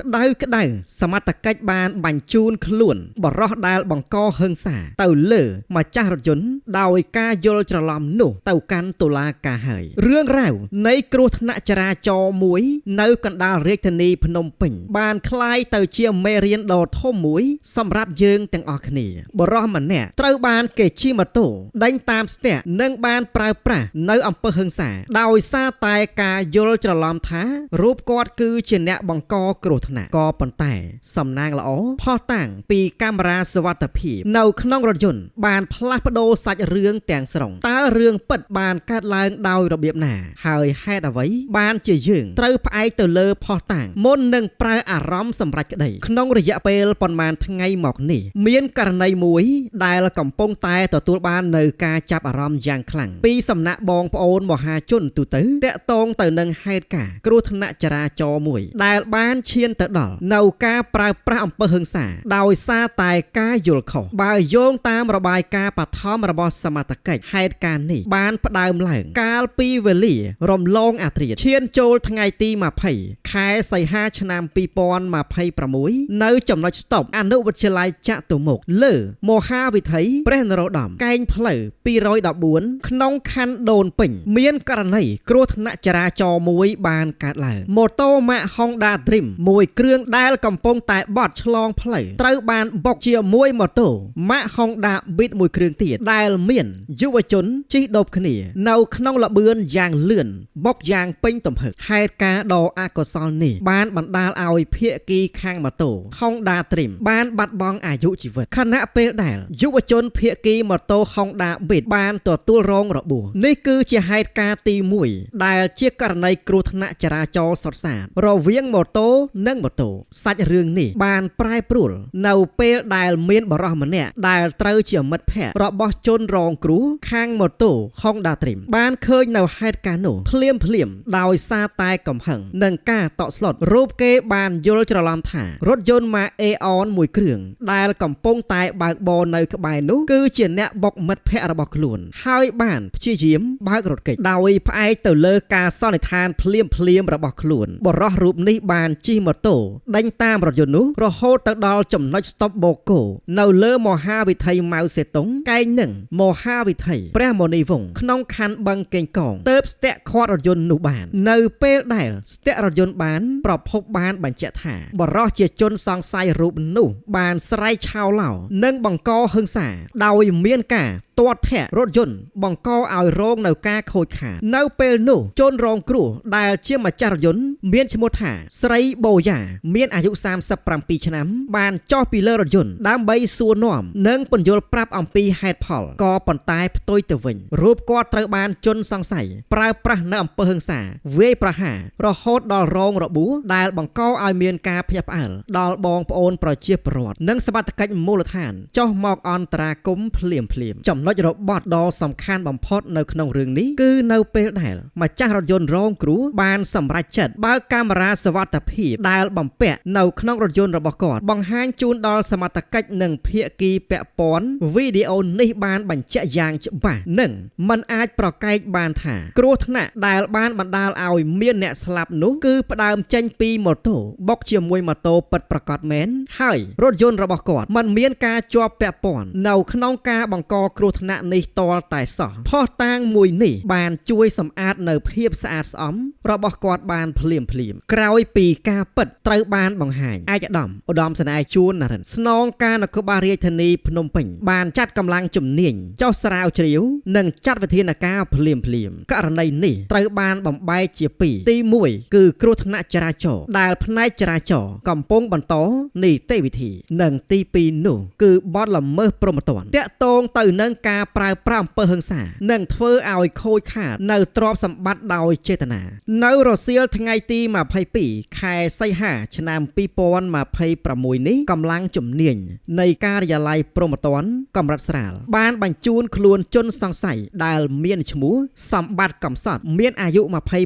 ក្តៅក្តៅសមត្ថកិច្ចបានបញ្ជូនខ្លួនបរោះដែលបង្កហិង្សាទៅលើម្ចាស់រថយន្តដោយការយល់ច្រឡំនោះទៅកាន់តុលាការហើយរឿងរ៉ាវនៃគ្រោះថ្នាក់ចរាចរណ៍មួយនៅកណ្ដាលរាជធានីភ្នំពេញបានក្លាយទៅជាមេរៀនដ៏ធំមួយសម្រាប់យើងទាំងអស់គ្នាបរោះម្នាក់ត្រូវបានគេជិះម៉ូតូដេញតាមស្ទាក់និងបានប្រើប្រាស់នៅអំពើហិង្សាដោយសារតែការយល់ច្រឡំថារូបគាត់គឺជាអ្នកបង្កគ្រោះថ្នាក់ក៏ប៉ុន្តែសំណាងល្អផុសតាំងពីកាមេរ៉ាសុវត្ថិភាពនៅក្នុងរថយន្តបានផ្លាស់ប្ដូរសាច់រឿងទាំងស្រុងតើរឿងពិតបានកើតឡើងដោយរបៀបណាហើយហេតុអ្វីបានជាយើងត្រូវផ្អែកទៅលើផុសតាងមុននឹងប្រើអារម្មណ៍សម្រេចក្តីក្នុងរយៈពេលប៉ុន្មានថ្ងៃមកនេះមានករណីមួយដែលកំពុងតែទទួលបាននៅការចាប់អារម្មណ៍យ៉ាងខ្លាំងពីសំណាក់បងប្អូនមហាជនទូទៅតាក់ទងទៅនឹងហេតុការណ៍គ្រោះថ្នាក់ចរាចរណ៍មួយដែលបានឈានទៅដល់នៅការប្រើប្រាស់អំពើហិង្សាដោយសារតែការយល់ខុសបើយោងតាមរបាយការណ៍បឋមរបស់សមត្ថកិច្ចហេតុការណ៍នេះបានផ្ដើមឡើងកាលពីវេលារំលងអាធ្រាត្រឈានចូលថ្ងៃទី20ខែសីហាឆ្នាំ2026នៅចំណុចស្តុបអនុវិទ្យាល័យចតុមុខលើមហាវិថីព្រះនរោត្តមកែងផ្លូវ214ក្នុងខណ្ឌដូនពេញមានករណីគ្រោះថ្នាក់ចរាចរណ៍មួយបានកើតឡើងម៉ូតូម៉ាក Honda Dream មួយគ្រឿងដែលកំពុងតែបត់ឆ្លងផ្លូវត្រូវបានបុកជាមួយម៉ូតូម៉ាក Honda Beat មួយគ្រឿងទៀតដែលមានយុវជនជិះដូបគ្នានៅក្នុងល្បឿនយ៉ាងលឿនបុកយ៉ាងពេញទំហឹកហេតុការណ៍ដ៏អកុសលនេះបានបណ្ដាលឲ្យភាគីខាងម៉ូតូ Honda Dream បានបាត់បង់អាយុជីវិតខណៈពេលដែលយុវជនភាគីម៉ូតូ Honda Beat បានទទួលរងរបួសនេះគឺជាហេតុការណ៍ទី1ដែលជាករណីគ្រោះថ្នាក់ចរាចរណ៍សុទ្ធសាធរវាងម៉ូតូនិងម៉ូតូសាច់រឿងនេះបានប្រែប្រួលនៅពេលដែលមានបរិសម្នាក់ដែលត្រូវជាមិត្តភក្តិរបស់ជនរងគ្រោះខាងម៉ូតូ Honda Dream បានឃើញនៅហេតុការណ៍នោះភ្លាមភ្លាមដោយសារតែកំហឹងនិងការតក់ស្លុតរូបគេបានយល់ច្រឡំថារថយន្តម៉ាក Aeon មួយគ្រឿងដែលកំពុងតែបើកបរនៅក្បែរនោះគឺជាអ្នកបុកមិត្តភក្តិរបស់ខ្លួនហើយបានព្យាយាមបើករថគេចដោយផ្អែកទៅលើការសន្និដ្ឋានភ្លាមភ្លាមរបស់ខ្លួនបរិសរូបនេះបានជិះម៉ូតូដេញតាមរថយន្តនោះរហូតទៅដល់ចំណុចស្តុបបូកូនៅលើមហាវិថីម៉ៅសេតុងកែងនឹងមហាវិថីព្រះមុនីវង្សក្នុងខណ្ឌបឹងកេងកងទើបស្ទាក់ឃាត់រថយន្តនោះបាននៅពេលដែលស្ទាក់រថយន្តបានប្រភពបានបញ្ជាក់ថាបរិសជាជនសង្ស័យរូបនោះបានស្រែកឆោឡោនិងបង្កហិង្សាដោយមានការទាត់ធាក់រថយន្តបង្កឲ្យរងនៅការខូចខាតនៅពេលនោះជនរងគ្រោះដែលជាម្ចាស់រថយន្តមានឈ្មោះថាស្រីបូយ៉ាមានអាយុ37ឆ្នាំបានចុះពីលើរថយន្តដើម្បីសួរនាំនិងពន្យល់ប្រាប់អំពីហេតុផលក៏ប៉ុន្តែផ្ទុយទៅវិញរូបគាត់ត្រូវបានជនសង្ស័យប្រើប្រាស់នៅអំពើហិង្សាវាយប្រហាររហូតដល់រងរបួសដែលបង្កឲ្យមានការភ្ញាក់ផ្អើលដល់បងប្អូនប្រជាពលរដ្ឋនិងសមត្ថកិច្ចមូលដ្ឋានចុះមកអន្តរាគមន៍ភ្លាមភ្លាមចំណុចរបត់ដ៏សំខាន់បំផុតនៅក្នុងរឿងនេះគឺនៅពេលដែលម្ចាស់រថយន្តរងគ្រោះបានសម្រេចចិត្តបើកកាមេរ៉ាសុវត្ថិភាពដែលបំពាក់នៅក្នុងរថយន្តរបស់គាត់បង្ហាញជូនដល់សមត្ថកិច្ចនិងភាគីពាក់ព័ន្ធវីដេអូនេះបានបញ្ជាក់យ៉ាងច្បាស់និងមិនអាចប្រកែកបានថាគ្រោះថ្នាក់ដែលបានបណ្ដាលឲ្យមានអ្នកស្លាប់នោះគឺផ្ដើមចេញពីម៉ូតូបុកជាមួយម៉ូតូពិតប្រាកដមែនហើយរថយន្តរបស់គាត់មិនមានការជាប់ពាក់ព័ន្ធនៅក្នុងការបង្កគ្រោះថ្នាក់នេះទាល់តែសោះភស្តុតាងមួយនេះបានជួយសម្អាតនៅភាពស្អាតស្អំរបស់គាត់បានភ្លាមភ្លាមក្រោយពីការពិតត្រូវបានបង្ហាញឯកឧត្តមឧត្តមសេនីយ៍ជួននរិនស្នងការនគរបាលរាជធានីភ្នំពេញបានចាត់កម្លាំងជំនាញចុះស្រាវជ្រាវនិងចាត់វិធានការភ្លាមភ្លាមករណីនេះត្រូវបានបំបែកជាពីរទី1គឺគ្រោះថ្នាក់ចរាចរណ៍ដែលផ្នែកចរាចរណ៍កំពុងបន្តនីតិវិធីនិងទី2នោះគឺបទល្មើសព្រហ្មទណ្ឌតាក់ទងទៅនឹងការប្រើប្រាស់អំពើហិង្សានិងធ្វើឲ្យខូចខាតនៅទ្រព្យសម្បត្តិដោយចេតនានៅរសៀលថ្ងៃទី22ខែសីហាឆ្នាំ2026នេះកម្លាំងជំនាញនៃការិយាល័យព្រហ្មទណ្ឌកម្រិតស្រាលបានបញ្ជូនខ្លួនជនសង្ស័យដែលមានឈ្មោះសម្បត្តិកំសត់មានអាយុ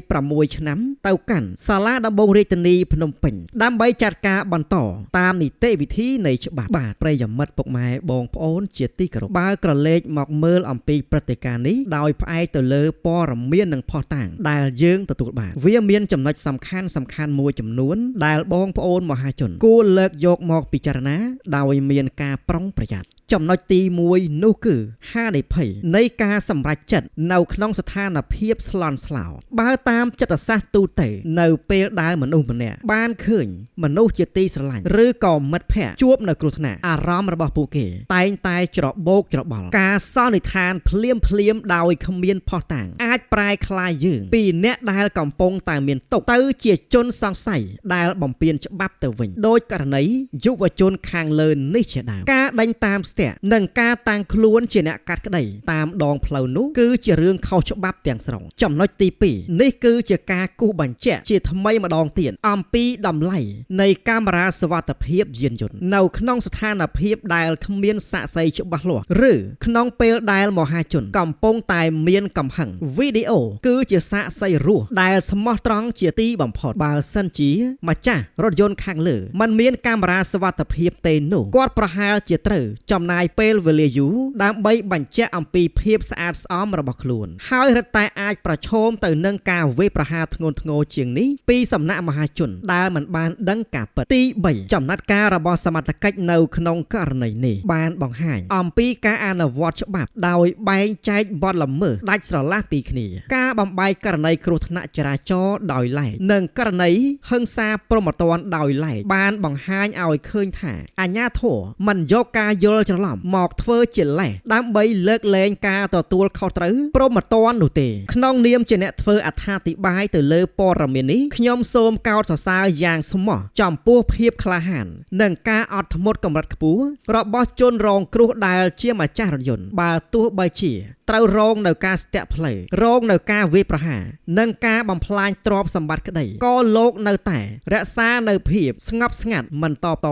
26ឆ្នាំទៅកាន់សាលាដំបងរាជធានីភ្នំពេញដើម្បីចាត់ការបន្តតាមនីតិវិធីនៃច្បាប់បាទប្រិយមិត្តពុកម៉ែបងប្អូនជាទីគោរពបើក្រឡេកមកមើលអំពីព្រឹត្តិការណ៍នេះដោយផ្អែកទៅលើព័ត៌មាននិងភស្តុតាងដែលយើងទទួលបានវាមានចំណុចសំខាន់សំខាន់មួយចំនួនដែល ដែលបងប្អូនមហាជនគួរលើកយកមកពិចារណាដោយមានការប្រុងប្រយ័ត្នចំណុចទី1នោះគឺហានិភ័យនៃការសម្រេចចិត្តនៅក្នុងស្ថានភាពស្លន់ស្លោបើតាមចិត្តសាស្ត្រទូទៅនៅពេលដែលមនុស្សម្នាក់បានឃើញមនុស្សជាទីស្រឡាញ់ឬក៏មិត្តភក្តិជួបនៅគ្រោះថ្នាក់អារម្មណ៍របស់ពួកគេតែងតែច្របូកច្របល់ការសន្និដ្ឋានភ្លាមភ្លាមដោយគ្មានភស្តុតាងអាចប្រែក្លាយយើងពីអ្នកដែលកំពុងតែមានទុក្ខទៅជាជនសង្ស័យដែលបំពានច្បាប់ទៅវិញដោយករណីយុវជនខាងលើនេះជាដើមការដេញតាមស្ទាក់និងការតាំងខ្លួនជាអ្នកកាត់ក្តីតាមដងផ្លូវនោះគឺជារឿងខុសច្បាប់ទាំងស្រុងចំណុចទី2នេះគឺជាការគូសបញ្ជាក់ជាថ្មីម្ដងទៀតអំពីតម្លៃនៃកាមេរ៉ាសុវត្ថិភាពយានយន្តនៅក្នុងស្ថានភាពដែលគ្មានសាក្សីច្បាស់លាស់ឬក្នុងពេលដែលមហាជនកំពុងតែមានកំហឹងវីដេអូគឺជាសាក្សីរស់ដែលស្មោះត្រង់ជាទីបំផុតបើសិនជាម្ចាស់រថយន្តខាងលើมันមានកាមេរ៉ាសុវត្ថិភាពទេនោះគាត់ប្រហែលជាត្រូវចំណាយពេលវេលាយូរដើម្បីបញ្ជាក់អំពីភាពស្អាតស្អំរបស់ខ្លួនហើយរឹតតែអាចប្រឈមទៅនឹងការវាយប្រហារធ្ងន់ធ្ងរជាងនេះពីសំណាក់មហាជនដែលមិនបានដឹងការពិតទី3ចំណាត់ការរបស់សមត្ថកិច្ចនៅក្នុងករណីនេះបានបង្ហាញអំពីការអនុវត្តច្បាប់ដោយបែងចែកបទល្មើសដាច់ស្រឡះពីគ្នាការបំបែកករណីគ្រោះថ្នាក់ចរាចរណ៍ដោយឡែកនិងករណីហិង្សាព្រហ្មទណ្ឌដោយឡែកបានបង្ហាញឲ្យឃើញថាអាជ្ញាធរមិនយកការយល់ច្រឡំមកធ្វើជាលេសដើម្បីលើកលែងការទទួលខុសត្រូវព្រហ្មទណ្ឌនោះទេក្នុងនាមជាអ្នកធ្វើអត្ថាធិប្បាយទៅលើព័ត៌មាននេះខ្ញុំសូមកោតសរសើរយ៉ាងស្មោះចំពោះភាពក្លាហាននិងការអត់ធ្មត់កម្រិតខ្ពស់របស់ជនរងគ្រោះដែលជាម្ចាស់រថយន្តបើទោះបីជាត្រូវរងនៅការស្ទាក់ផ្លូវរងនៅការវាយប្រហារនិងការបំផ្លាញទ្រព្យសម្បត្តិក្តីក៏លោកនៅតែរក្សានៅភាពស្ងប់ស្ងាត់មិនតបត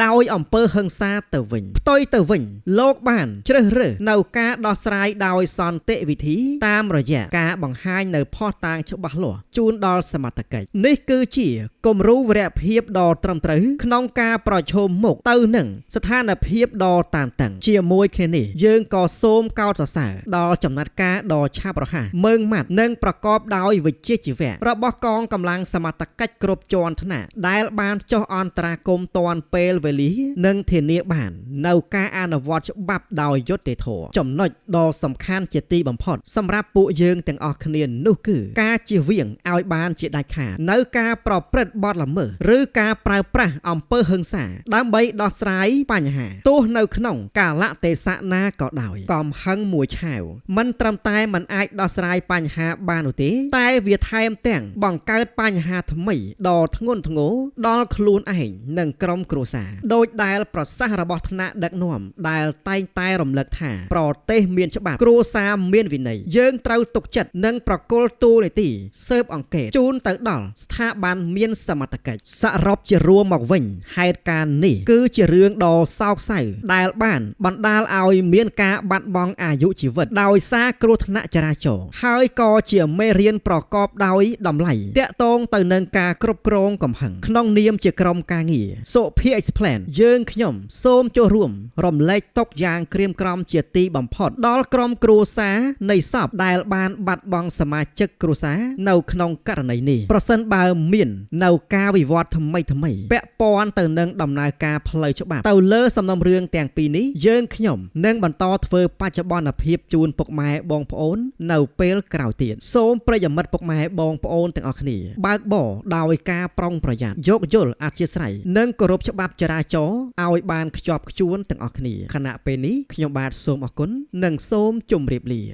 ដោយអំពើហិង្សាទៅវិញផ្ទុយទៅវិញលោកបានជ្រើសរើសនៅការដោះស្រាយដោយសន្តិវិធីតាមរយៈការបង្ហាញនៅភស្តុតាងច្បាស់លាស់ជូនដល់សមត្ថកិច្ចនេះគឺជាគំរូវីរភាពដ៏ត្រឹមត្រូវក្នុងការប្រឈមមុខទៅនឹងស្ថានភាពដ៏តានតឹងជាមួយគ្នានេះយើងក៏សូមកោតសរសើរដល់ចំណាត់ការដ៏ឆាប់រហ័សម៉ឺងម៉ាត់និងប្រកបដោយវិជ្ជាជីវៈរបស់កងកម្លាំងសមត្ថកិច្ចគ្រប់ជាន់ថ្នាក់ដែលបានចុះអន្តរាគមន៍ទាន់ពេលវេលានិងធានាបាននៅការអនុវត្តច្បាប់ដោយយុត្តិធម៌ចំណុចដ៏សំខាន់ជាទីបំផុតសម្រាប់ពួកយើងទាំងអស់គ្នានោះគឺការជៀសវាងឲ្យបានជាដាច់ខាតនៅការប្រព្រឹត្តបទល្មើសឬការប្រើប្រាស់អំពើហិង្សាដើម្បីដោះស្រាយបញ្ហាទោះនៅក្នុងកាលៈទេសៈណាក៏ដោយកំហឹងមួយឆាវមិនត្រឹមតែមិនអាចដោះស្រាយបញ្ហាបាននោះទេតែវាថែមទាំងបង្កើតបញ្ហាថ្មីដ៏ធ្ងន់ធ្ងរដល់ខ្លួនឯងនិងក្រុមគ្រួសារដោយដែលប្រសាសន៍របស់ថ្នាក់ដឹកនាំដែលតែងតែរំលឹកថាប្រទេសមានច្បាប់គ្រួសារមានវិន័យយើងត្រូវទុកចិត្តនិងប្រគល់តួនាទីស៊ើបអង្កេតជូនទៅដល់ស្ថាប័នមានសមត្ថកិច្ចសរុបជារួមមកវិញហេតុការណ៍នេះគឺជារឿងដ៏សោកសៅដែលបានបណ្ដាលឲ្យមានការបាត់បង់អាយុជីវិតដោយសារគ្រោះថ្នាក់ចរាចរណ៍ហើយក៏ជាមេរៀនប្រកបដោយតម្លៃតាក់ទងទៅនឹងការគ្រប់គ្រងកំហឹងក្នុងនាមជាក្រុមការងារសុភា Explain យើងខ្ញុំសូមចូលរួមរំលែកទុក្ខយ៉ាងក្រៀមក្រំជាទីបំផុតដល់ក្រុមគ្រួសារនៃសពដែលបានបាត់បង់សមាជិកគ្រួសារនៅក្នុងករណីនេះប្រសិនបើមាននៅការវិវត្តថ្មីថ្មីពាក់ព័ន្ធទៅនឹងដំណើរការផ្លូវច្បាប់ទៅលើសំណុំរឿងទាំងពីរនេះយើងខ្ញុំនឹងបន្តធ្វើបច្ចុប្បន្នភាពជូនពុកម៉ែបងប្អូននៅពេលក្រោយទៀតសូមប្រិយមិត្តពុកម៉ែបងប្អូនទាំងអស់គ្នាបើកបរដោយការប្រុងប្រយ័ត្នយោគយល់អធ្យាស្រ័យនិងគោរពច្បាប់ចរាចរណ៍ឲ្យបានខ្ជាប់ខ្ជួនទាំងអស់គ្នាខណៈពេលនេះខ្ញុំបាទសូមអរគុណនិងសូមជម្រាបលា។